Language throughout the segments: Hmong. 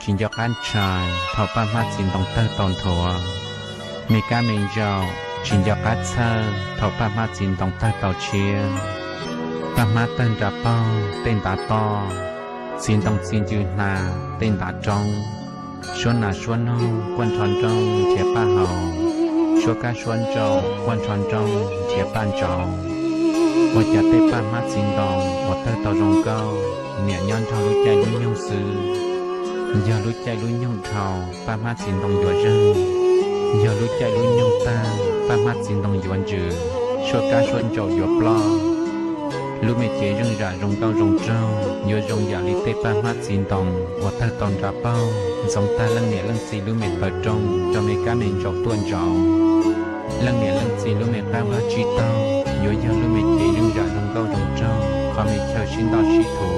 tsis nco qab ntshai thaum paj hmab txiv ntoo tawg tau nthuav. Me kab me ntsaum tsis nco qab txhawj thaum paj hmab txiv ntoo tawg tau tshiab. Paj hmab tawg nra paug tej ntav toj, txiv ntoo txi ncw hna tej ntav roob. Suab nas suab noog quaj nrho nrooj nrhiav paj haus, suab kab suab ntsaum quaj nrho nrooj nrhiav paj ntsauv. Ua cas tej paj hmab txiv ntoo uas tawg tau zoo nkauj niam nyob nrog lub caij lub nyoog xwb. Yog lub caij lub nyoog dhau paj hmab txiv ntoo yuav zeeg, yog lub caij lub nyoog tag paj hmab txiv ntoo yuav ntsws, suab kab suab ntsaum yuav ploj. Lub me cev zeej zam zoo nkauj zoo nraug yuav zoo yam li tej paj hmab txiv ntoo uas tawg tau nra paug ntxoov tag leej niam leej txiv lub me taw rooj rau me kab me ntsaum tuaj ntsaum. Leej niam leej txiv lub me qab vaj tsib taug yuav yog lub me cev zeej zam zoo nkauj zoo nraug qhov me chaw sib ntoj sib thuv,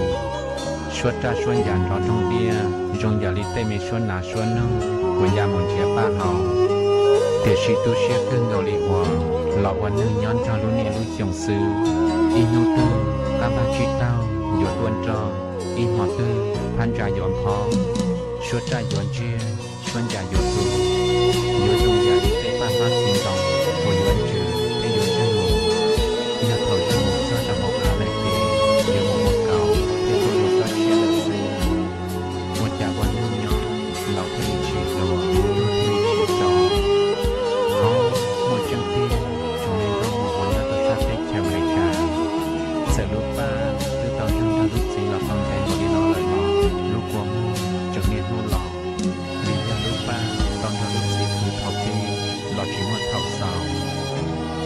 suab raj suab ncas nrov roog tiaj zoo yam li tej me suab nas suab noog uas ya mus nrhiav paj haus. Tiam sis tu siab kawg nkaus li uas los ua neeg nyob nrog lub niaj lub xyoo xwb, ib hnub twg qab vaj tsib taug yuav tuaj nroj, ib hmo twg phab ntsa yuav nphob, suab raj yuav ntsiag, suab ncas yuav tu, yuav zoo yam li tej paj hmab txiv ntoo uas yuav ntsws thiab yuav zeeg mus. Yog thaum zeeg mus txog rau hauv av lawm ces yuav mus ua kaus thiab tuaj ua tsob tshiab lawm xwb. Ua cas ua neeg nyob laus thiaj li tsis hluas, tuag thiaj li tsis tso. Hov, muaj tseeb tiag, tsoom me nkauj muam uas nyob rau sab teb chaws Amelikas, txawm lub paj twb tau zeeg nrog lub txiv los tau ntev npaum li no lawm los lub kua muag tseem niaj hnub los, vim yog lub paj tau nrog lub txiv khwv thaum pib los tsis muaj thaum xaus.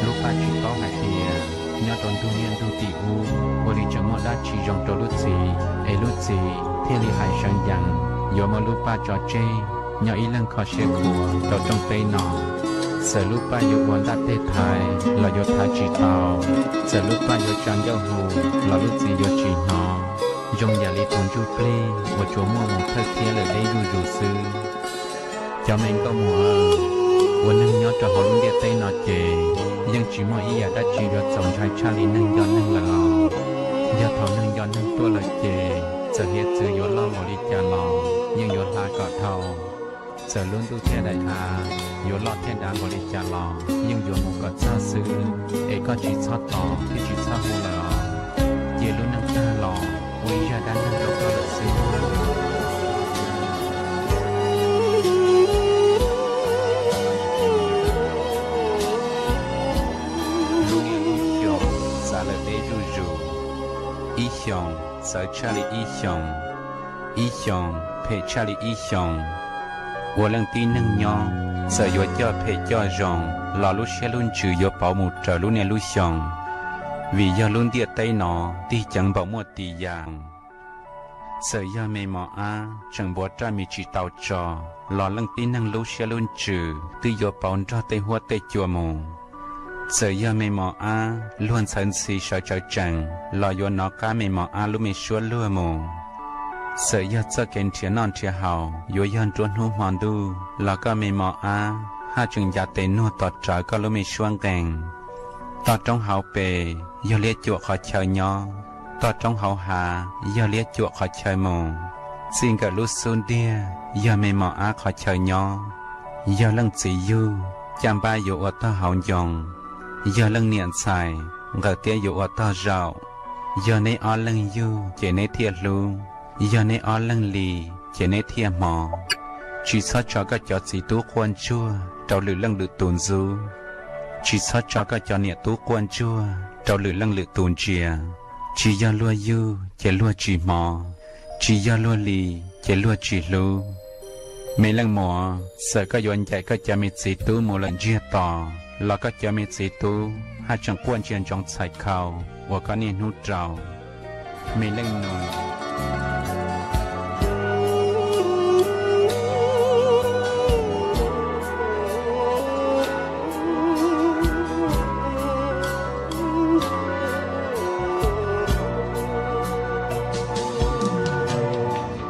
Lub paj tsis paub hais tias nyob rau ntug niaj ntug tim ub ua li tseem muaj dab tsi zoo rau lub txiv es lub txiv thiaj li hais seev yees yuav muab lub paj tso tseg nyob ib leeg kho siab khuav rau rooj teb no. Txawm lub paj yuav ua ntaj teg thaiv los yuav thaiv tsis tau, txawm lub paj yuav tsa ncauj hu los lub txiv yuav tsis hnov, zoo yam li tus ntsuj plig uas tsuas muaj mus thawj thiab lawm deb zuj zus xwb. Cov me nkauj muam, ua neeg nyob rau hauv lub ntiaj teb no ces yeej tsis muaj ib yam dab tsi yuav txaus ntshai tshaj li neeg nco neeg lawm os. Yog thaum neeg nco neeg tuaj lawm ces txawm hiav txwv yuav loj npaum li cas los yeej yuav hla kom dhau. Txawm lub ntuj thiab daim av yuav loj thiab dav npaum li cas los yeej yuav mus kom txog xwb, es koj tsis txhob tos thiab tsis txhob hu lawm os. Cia lub neej tag los ua ib zaj dab neeg rau koj lawm xwb. Lub niaj lub xyoo txav lawm deb zuj zus, ib xyoos txawv tshaj li ib xyoos, ib xyoos phem tshaj li ib xyoos. Ua leej tib neeg nyob, txawm yuav coj phem coj zoo los lub siab lub ntsws yuav pauv mus raws lub niaj lub xyoo, vim yog lub ntiaj teb no tig ceev npaum muaj tis yas. Txawm yog me mos ab tseem npuav raj mis tsis tau tso los leej tib neeg lub siab lub ntsws twb yuav pauv nrog tej huab tej cua mus. Txawm yog me mos ab luag ntxhawv ntxhi sawv tsawv tsees los yuav nov qab me mos ab lub me suab luag mus. Txawm yog txoj kev nrhiav noj nrhiav haus yuav yog nruab hnub hmo ntuj los koj me mos ab haj tseem ncav tes nuag tos rawv koj lub me suab nqees. Toj roob hauv pes yog liab cuam qhov chaw nyob, toj roob hauv hav yog liab cuam qhov chaw mus, txij nkawm lub xub ntiag yog me mos ab qhov chaw nyob. Yog leej txiv yug, caj npab yuav ua tog hauv ncoo. Yog leej niam ntxhais, nqawm tiab yuav ua tog zaum. Yog neb ob leeg yug ces neb thiaj hlub, yog neb ob leeg li ces neb thiaj hmov. Tsis txhob tso koj cov txiv tub quaj ntsuag rau lwm leej lwm tus ntxub. Tsis txhob tso koj cov niam tub quaj ntsuag rau lwm leej lwm tus ntsia. Tsis yog luag yug ces luag tsis hmov, tsis yog luag li ces luag tsis hlub. Me leej muam, txawm koj yuav ncaim koj cov me txiv tub mus lawm ntsiag to los koj cov me txiv tub haj tseem quaj ntsia ntsoov txhais khau uas koj niaj hnub rau. Me leej nus,